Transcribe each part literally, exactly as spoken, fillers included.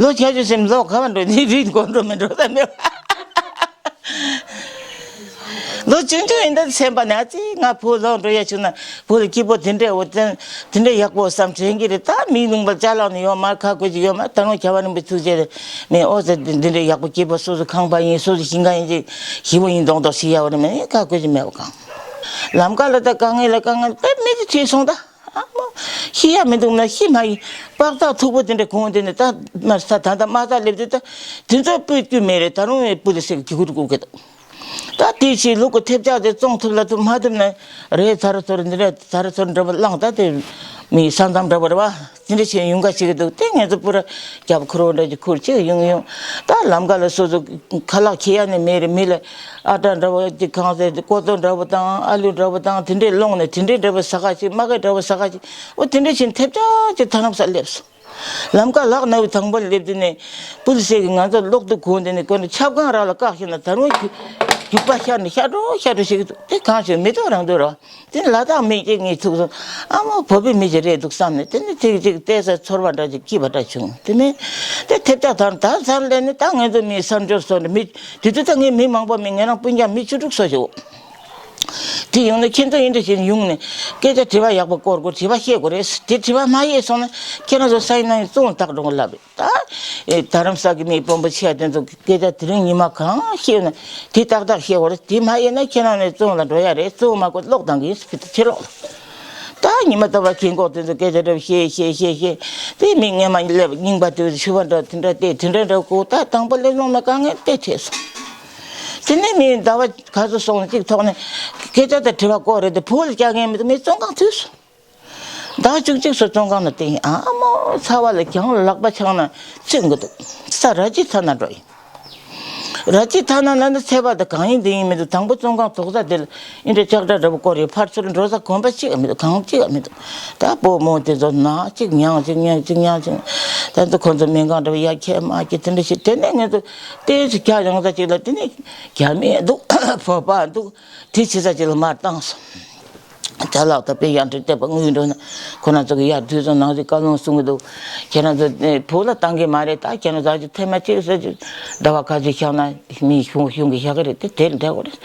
ལོ་བརྒྱད་ཅུ་ཟིན་ལོ་ག་བ་འགྲོ་འདི་རིགས་འགོ་འགྲོ་མི་འགྲོ་ད་མེད་པ། ལོ་ཆུང་ཆུང་ཡིན་ད་སེམས་པ་ན་ཅི་ང་བུ་ལོག་འགྲོ་ཡ་བྱུང་ན་བུ་ལ་སྐྱིད་པོ་དེ་འདྲས་འོ་དེ་དེ་འདྲས་ཡག་པོ་བསམ་དྲན་གྱི་རེད། ད་མི་ལུང་པ་ཅ་ལག་ནི་ཡོད་མ་ཁ་བཀོད་ཀྱི་ཡོད་མ་ད་རུང་རྒྱལ་བ་རིན་པོ་ཆེ་ཐུགས་རྗེ་རེད། མི་ཨོ་ཟེར་འདི་འདྲས་ཡག་པོ་སྐྱིད་པོ་སོ་སོ་ཁང་པ་ཡིན་སོ་སོ་ཞིང་ཁ་ཡིན་ཅིག་ཞི་བོ་ཡིན་མདོག་མདོག་ཞིག་ཡ་བ་རེད། མི་ཁ་བཀོད་ཀྱི་མེད་པ་གང་ལམ་ཀ་ལ་ད་དཀའ་ངལ་ལ་དཀའ་ངལ་དཔེ་མི་དེ་བྲིས་སོང་ད། ཨ་མོ། ཤི་ཡ་མི་འདུག་ན་ཤི་མ་ཡིན། པགས་ཚག་མཐུག་པོ་དེ་འདྲ་གོན་དེ་ནི་ད་མ་ས་ད་ད་མ་ས་སླེབས་དུས་ད་དེ་ཚོ་སྤུས་སྐྱུ་མེད་རེད། ད་རུང་ཡང་སྤུ་ལ་སེ་གི་གུ་རུ་གུ་གི་འདུག་ད་དེ་ཕྱིར་ལུག་གི་ཐེབས་ཆག་དེ་བཙོང་ཐུབ་ལ་ཐུབ་མ་ཐུབ་ན་རེད། ཚ་རུ་ཚོར་འདི་འདྲ་ཚ་རུ་ཚོར་འདྲ་པོ་བླངས་ད་དེ་མི་ས་མཚམས་འདྲ་པོ་རེད་བ། དེ་འདྲ་བྱས་ཡོང་ག་ཞིག་གི་འདུག་དེ་ངས་ཚོ་པུ་ར་རྒྱབ་ཁུར་བོ་འདྲ་ཅིག་ཁུར་ཅིག་ཡོང་ཡོང་། ད་ལམ་ཀ་ལ་སོ་སོ་ཁ་ལག་ཁྱེར་ཡ་ནི་མེད་རེད། མི་ལ་ཨ་ཏྲ་འདྲ་པོ་ཅིག་གང་ཟེར་ཀོ་ཏོ་འདྲ་པོ་དང་ཨ་ལུ་འདྲ་པོ་དང་དེ་འདྲས་སློང་ནས་དེ་འདྲས་འདྲ་པོ་ཟ་ག་ཅིག་མ་གི་འདྲ་པོ་ཟ་ག་ཅིག་འོ་དེ་འདྲས་བྱས་ཐེབས་ཆག་ཅིག་ཐ་རམ་ས་སླེབས་སོང་། ལམ་ཀ་ལག་ན་བའི་དང་པོ་སླེབས་དུས་ནས་པུ་ལི་སེ་གི་ང་ཚོ་གློག་ཏུ་གོན་དེ་ནས་ཀོན་ཆབ་གང་རག་ལ་བཀག་ཤེ་ན་ད་རུང་རྒྱུག་པ་ཤར་ནས་ཤར་འགྲོ་ཤར་འགྲོ་ཞིག་དེ་གང་ཞིག་མི་ཐུག་རང་དུ་ར། དེ་ལ་དྭགས་མི་གཅིག་ངས་ཐུག་སོང་། ཨ་མ་བོད་པའི་མི་ཞིག་རེད་འདུག་བསམ་ནས་དེ་ནི་ཐིག་ཅིག་བལྟས་ས་ཚོར་བ་འདྲ་ཅིག་སྐྱིད་པ་འདྲ་བྱུང་། དེ་མིན་དེ་ཐེབས་ཆག་དང་ད་ཚར་ལས་ནི་ད་ངེད་ཚོ་མི་གསར་འབྱོར་སོང་ནས་མི་དེ་དུས་ད་ངས་མི་མང་པོ་མི་ངེད་རང་སྤུན་ཀྱག་མི་བཅུ་དྲུག་སོ་ཞིག་དེ་ཡོང་ནས་ཁྱེད་ཚོ་ཡིན་འདྲ་ཞིག་ཡོང་ནས་སྐད་ཆ་དྲི་བ་ཡག་པོ་བསྐོར་དགོས། དྲི་བ་བཤད་དགོས་རེད། དེ་དྲི་བ་མ་ཡས་སོང་ན་ཁྱེད་རང་ཚོ་ས་ཡིན་ན་ཡིན་བཙོང་བཏགས་འགྲོ་གི་ལབ་རེད། ད་ཨེ་རྡ་རམ་ས་གི་མི་དཔོན་པོ་ཆེ་དེ་ཚོ་སྐད་ཆ་དེ་རིང་ཉི་མ་གང་བཤད་ན་དེ་ཏག་ཏག་བཤད་དགོས་རེད། དེ་མ་ཡས་ན་ཁྱེད་རང་ནས་བཙོང་ལ་འགྲོ་ཡ་རེད། བཙོང་མ་དགོས་ལོག་བཏང་གི་ཕྱི་ལོག་ལ། ད་ཉི་མ་ལྟ་བ་ཁྱི་མགོ་དེ་ཚོ་སྐད་ཆ་འདྲ་བཤད་བཤད་བཤད་བཤད་དེ་མི་ངན་མ་སླེབས་རྙིང་པ་དེ་ཚོ་ཕྱུ་པ་འདྲ་དེ་འདྲ་བལྟས་དེ་འདྲ་འདྲ་གོ་ད་དང་པོ་སླེབས་ལོང་ན་དཀའ་ངལ་དཔེ་འཕྲད་སོང་། དེ་ནས་མི་ཟླ་བ་ག་ཚོད་སོང་ན་གཅིག་ཐོག་ནས་སྐད་ཆ་དང་དྲི་བ་བསྐོར་རེད་དེ་བུ་ལ་སྐྱག་ངན་མི་འདུག་མི་བཙོན་ཁང་ཐུག་སོང་། ཟླ་བཅུ་གཅིག་སོ་བཙོན་ཁང་ནང་བསྟེན། ཨ་མོ་ཚ་བ་ལ་གྱང་ལག་པ་འཆང་ན་བཙོན་གི་འདུག་ས་ར་ཅི་ཐ་ན་འགྲོ་ཡིན། ར་ཅི་ཐ་ན་ན་ནི་ཚད་པ་དང་གང་ཡིན་འདི་ཡིན་མི་འདུག་དང་པོ་བཙོན་ཁང་དོག་ས་དེ་ལ་ཨིན་དྲ་ལྕགས་དྲ་འདྲ་པོ་བསྐོར་ཡོད། ཕར་ཚུར་འགྲོ་ས་གོམ་པ་གཅིག་མི་འདུག་གང་གཅིག་མི་འདུག་ད་བུ་མོ་དེ་ཚོ་ན་གཅིག་མྱང་གཅིག་མྱང་གཅིག་མྱང་གཅིག་ད་ཚོ་ཁོ་ཚོ་སྨན་ཁང་འདྲ་པོ་ཡ་ཁྱེད་མ་ཁྱེད་དེ་འདྲ་ཞིག་དེ་ནས་ངེད་ཚོ་ཏོག་ཙམ་རྒྱ་ཡོང་ས་གཅིག་ལ་དེ་ནས་རྒྱ་མི་འདུག་བོད་པ་འདུག་དེ་བྱེད་ས་གཅིག་ལ་མར་བཏང་སོང་། ཅ་ལག་དང་དཔེ་ཡར་འདྲི་བལྟས་པ་དངུལ་འགྲོ་ན་ཁོ་ན་ཚོ་གི་ཡར་དུས་ཚོད་ནང་ཚེ་བཀའ་ལུང་གསུང་གི་འདུག་ཁྱེད་རང་ཚོ་བོད་ལ་བཏང་གི་མ་རེད། ད་ཁྱེད་རང་ཚོ་ཅིག་ཐེངས་མ་གཅིག་ཟེར་ཅིག་ཟླ་བ་ཁ་ཅིག་བཞག་ན་མི་གཞུང་གཞུང་གི་བཞག་གི་རེད། དེ་དེར་འདྲ་གོ་རེད།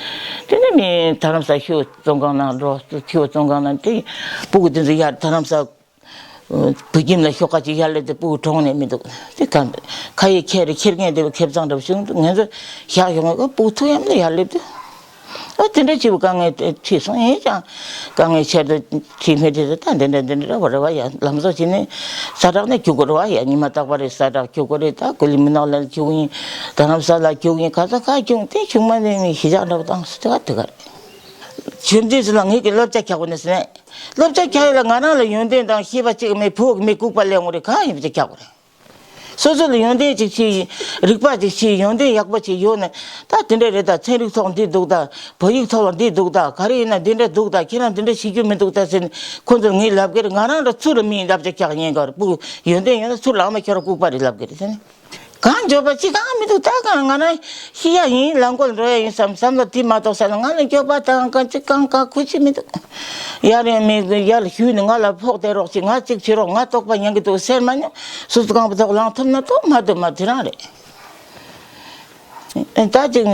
དེ་ནས་མི་དྷ་རམ་ས་ཤོད་བཙོན་ཁང་ནང་འགྲོ་ཤོད་བཙོན་ཁང་ནང་དེ་སྤུ་གུ་དེ་ཚོ་ཡར་དྷ་རམ་ས་བུ་ཁྱིམ་ལ་ཤོག་ཁ་ཅིག་ཡར་སླེབས་ཏེ་སྤུ་གུ་གྲོངས་ནས་མི་འདུག་དེ་གང་ཁ་ཡི་ཁྱེར་ཁྱེར་མཁན་དེ་ཁེབས་ཚང་འདྲ་བོ་བྱུང་འདུག་ང་ཚོ་བཞག་ཡོང་ངས་སྤུ་གུ་ཐུག་ཡམ་ལ་ཡར་སླེབས་དུས། ཨོ་དེ་འདྲ་བྱེད་པའི་དཀའ་ངལ་དེ་འཕྲད་སོང་། ཡིན་ཀྱང་དཀའ་ངལ་ཆེད་དུ་ཁྲིད་མི་དེ་ད་འདི་འདྲ་འདི་འདྲ་རེད་བ་རེད་བ་ཡ། ལམ་བཟོ་བྱས་ནས་ས་བསྒྲགས་ནས་རྒྱུག་དགོས་རེད་བ་ཡ། ཉི་མ་རྟག་པར་རེ་ས་བསྒྲགས་རྒྱུག་དགོས་རེད། ད་ཀུ་ལི་མི་ནག་ལ་རྒྱུག་ཡིན། རྡ་རམ་ས་ལ་རྒྱུག་ཡིན། ག་ས་ག་རྒྱུག་དེ་ཆུང་མ་ནས་མི་གཞི་བཞག་འདྲ་བོ་བཏང་སོང་། དེ་ག་དེ་ག་རེད། ཆུ་མཛོད་ཟེར་ལ་ངེད་ཀྱི་སློབ་གྲྭ་རྒྱག་དགོས་ནས་ཟེར་ནས། སློབ་གྲྭ་རྒྱག་ཡོད་ལ་ང་རང་ལ་ཡོན་ཏན་དང་ཤེས་པ་གཅིག་མེད། བུ་གི་མི་ལྐུགས་པ་ལས་འོང་རེད། གང་ཡིན་པ་ཅིག་རྒྱག་དགོས་རེད། སོ་སོ་ལ་ཡོན་ཏན་ཅིག་ཤེས་ཡིན། རིག་པ་ཅིག་ཤེས་ཡིན། ཡོན་ཏན་ཡག་པོ་ཅིག་ཡོད་ན་ད་དེ་འདྲ་རེད། ད་ཚན་རིག་ཐོག་འདི་འདུག་ད་བོད་ཡིག་ཐོག་ལ་འདི་འདུག་ད་ག་རེ་ཡིན་ན་འདི་འདྲ་འདུག་ད་ཁྱེད་རང་འདི་འདྲ་ཤེས་རྒྱུ་མི་འདུག་ད་ཟེར་ནས་ཁོ་ཚོར་ངས་ལབ་ཀྱི་རེད། ང་རང་ལ་ཚུར་ལ་མིས་ལབ་ཅིག་རྒྱག་ཉན་ག་རེད། སྤུ་གུ་ཡོན་ཏན་ཡོད་ན་ཚུར་ལ་ཨ་མ་ཁྱོད་རང་ལྐུགས་པ་རེད་ལབ་ཀྱི་རེད་ཟེར་ནས། གང་འགྱོད་པ་ཅི་གང་མི་འདུག་ད་གང་ང་རང་ཤི་ཡ་ཡིན། ལམ་གོལ་འགྲོ་ཡ་ཡིན་བསམ་བསམ་བློ་དེ་མ་གཏོགས་ས་ལ་ང་ལ་འགྱོད་པ་དང་གང་ཅི་གང་གང་ཁུ་ཅི་མི་འདུག་ཡར་ཡང་མི་ཡར་ལ་ཞུས་ནས་ང་ལ་ཕོག་བསྡད་རོགས་ཅིག་ང་གཅིག་བྱེད་རོགས། ང་དོགས་པ་ཉན་གི་འདུག་ཟེར་མ་མྱོང་། སུ་སུ་གང་པ་ཐོག་ལངས་ཐུབ་ན་ཐུབ། མ་ཐུབ་མ་དེ་རང་རེད། ད་ཅིག་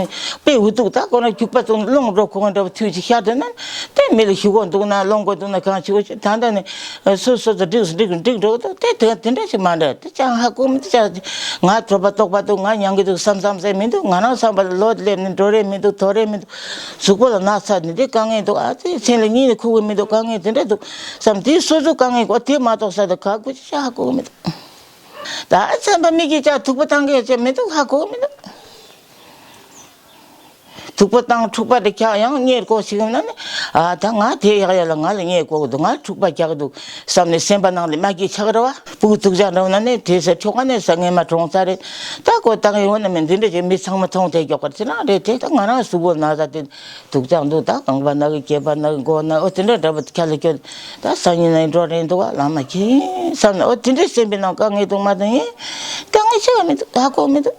དཔེ་འུ་ཐུག་ད་ཁོ་རང་རྒྱུག་པ་བཙུགས་ནས་སློང་འགྲོ་ཁོ་འདྲ་བ་དུས་ཅིག་ཤར་དུས་ན་དེ་མི་ལ་ཞུ་གོ་འདུག་ན་སློང་གོ་འདུག་ན་གང་བྱེད་གོ་ཅིག་ད་ལྟ་ནས་སོ་སོ་ཚོ་འགྲིག་སུ་འགྲིག་འགྲིག་འགྲོ་གི་འདུག་དེ་དེ་དེ་འདྲ་ཞིག་མ་འདྲ་དེ་ཅང་ཧ་གོ་མི་འདུག་ཅང་ང་གྲོད་པ་ལྟོགས་པ་འདུག་ང་མྱང་གི་འདུག་བསམ་བསམ་ཟེར་མི་འདུག་ང་རང་བསམ་པ་ལ་ལོ་སླེབས་ནས་འགྲོ་རེ་མི་འདུག་དོ་རེ་མི་འདུག་གཟུགས་པོ་ལ་ན་ཚ་ནི་དེ་དཀའ་ངལ་འདུག་ཨ་ཙི་མཚན་ལ་གཉིད་ནས་ཁུག་གི་མི་འདུག་དཀའ་ངལ་དེ་འདྲ་འདུག་བསམ་དེ་སོ་སོ་དཀའ་ངལ་གོ་དེ་མ་གཏོགས་ས་དེ་ག་གུ་ཅི་ཧ་གོ་གི་མི་འདུག་ད་ཚན་པ་མི་གིས་ཅག་ཐུག་པ་བཏང་གི་ཅི་མི་འདུག་ཧ་གོ་མི་འདུག་ཐུག་པ་བཏང་འཁྲུག་པ་དེ་ཁྱག་ཡང་གཉེར་གོ་ཞིག་ཡོང་ན་ནི། ཨ་ད་ང་དེ་ཡག་ཡག་ལ་ང་ལ་གཉེར་གོ་གི་འདུག་ང་འཁྲུག་པ་རྒྱག་གི་འདུག་བསམ་ནས་སེམས་པ་ནང་ལ་མ་སྐྱིད་ཆགས་རེ་བ། སྤུ་གུ་ཐུག་ཅག་འགྲོ་ན་ནི་དེ་ས་ཁྱོ་ག་ནས་ས་ངན་མ་གྲོངས་ས་རེད། ད་གོ་བཏང་ཡོང་ན་མི་འདི་འདྲ་ཅིག་མི་ཚང་མ་མཐོང་དེ་མགྱོགས་པར་ཚེ་རང་རེད། དེ་ད་ང་རང་གཟུགས་པོ་ན་ས་དེ་ཐུག་ཅག་འདུག་ད་རྐང་པ་ན་གི་སྐེད་པ་ན་གི་མགོ་ན་ཨོ་དེ་འདྲ་འདྲ་པོ་ཁ་ལ་སྐྱོན། ད་སང་ཉིན་ནས་འགྲོ་རན་འདུག་བ་ལ་མ་ཁྱེད་བསམ་ནས་ཨོ་དེ་འདྲའི་སེམས་པའི་ནང་དཀའ་ངལ་འདུག་མ་གཏོགས་ཡིན་དཀའ་ངལ་ཆེ་བ་མི་འདུག་ཧ་གོ་མི་འདུག